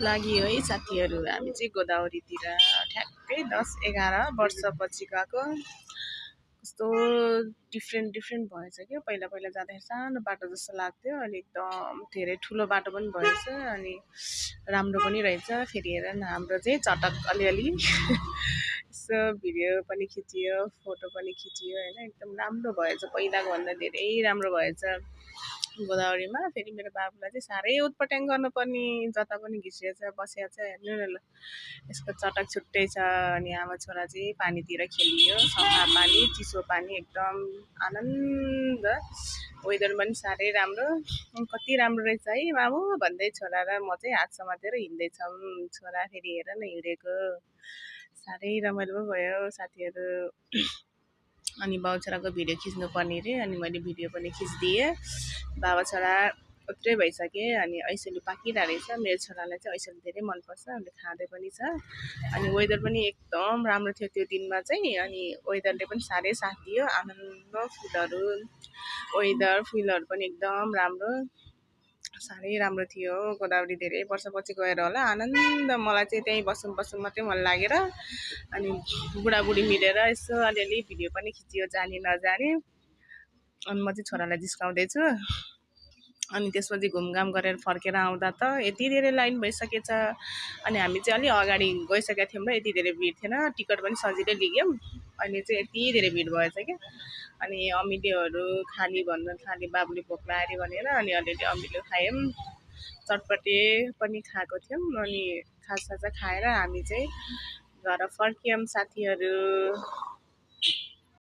लाग्यो है साथीहरू। हामी चाहिँ गोदावरीतिर ठ्याक्कै 10-11 वर्षपछि गएको। कस्तो डिफ्रेन्ट भएछ क्या। पहिला पहिला जाँदाखेरि सानो बाटो जस्तो लाग्थ्यो, अनि एकदम धेरै ठुलो बाटो पनि भएछ, अनि राम्रो पनि रहेछ। फेरि हेर न, हाम्रो चाहिँ चटक अलिअलि यसो भिडियो पनि खिचियो, फोटो पनि खिचियो होइन। एकदम राम्रो भएछ, पहिलाको भन्दा धेरै राम्रो भएछ गोदावरीमा। फेरि मेरो बाबुलाई चाहिँ साह्रै उत्पट्याङ गर्नुपर्ने, जता पनि घिसिएछ बसिएको छ। हेर्नु न ल, यसको चटक छुट्टै छ। अनि आमा छोरा चाहिँ पानीतिर खेलियो, सफा पानी, चिसो पानी, एकदम आनन्द। वेदर पनि साह्रै राम्रो। कति राम्रो रहेछ है मामु भन्दै छोरा र म चाहिँ हात समातेर हिँड्दैछौँ। छोरा फेरि हेर न हिँडेको, साह्रै रमाइलो पो भयो साथीहरू। अनि बाउ छोराको भिडियो खिच्नु पर्ने रे, अनि मैले भिडियो पनि खिचिदिएँ। बाबा छोरा उत्रै भइसके, अनि ऐसेलु पाकिरहेको रहेछ। मेरो छोरालाई चाहिँ ऐसेलु धेरै मनपर्छ, अनि खाँदै पनि छ। अनि वेदर पनि एकदम राम्रो थियो त्यो दिनमा चाहिँ। अनि वेदरले पनि साह्रै साथ दियो, आनन्द। फुलहरू, वेदर, फुलहरू पनि एकदम राम्रो, साह्रै राम्रो थियो। गोदावरी धेरै वर्षपछि गएर होला, आनन्द। मलाई चाहिँ त्यहीँ बसौँ मात्रै मन लागेर, अनि बुढाबुढी मिलेर यसो अलिअलि भिडियो पनि खिचियो, जाने नजाने। अनि म चाहिँ छोरालाई जिस्काउँदैछु। अनि त्यसपछि घुमघाम गरेर फर्केर आउँदा त यति धेरै लाइन भइसकेछ। अनि हामी चाहिँ अलि अगाडि गइसकेका थियौँ र यति धेरै भिड थिएन, टिकट पनि सजिलै लिग्यौँ। अहिले चाहिँ यति धेरै भिड भएछ क्या। अनि अमिलोहरू खाने भन्नु थाले, बाबुले भोक लाग्यो भनेर, अनि अलिअलि अमिलो खायौँ, चटपटे पनि खाएको थियौँ। अनि खाजा खाएर हामी चाहिँ घर फर्क्यौँ साथीहरू।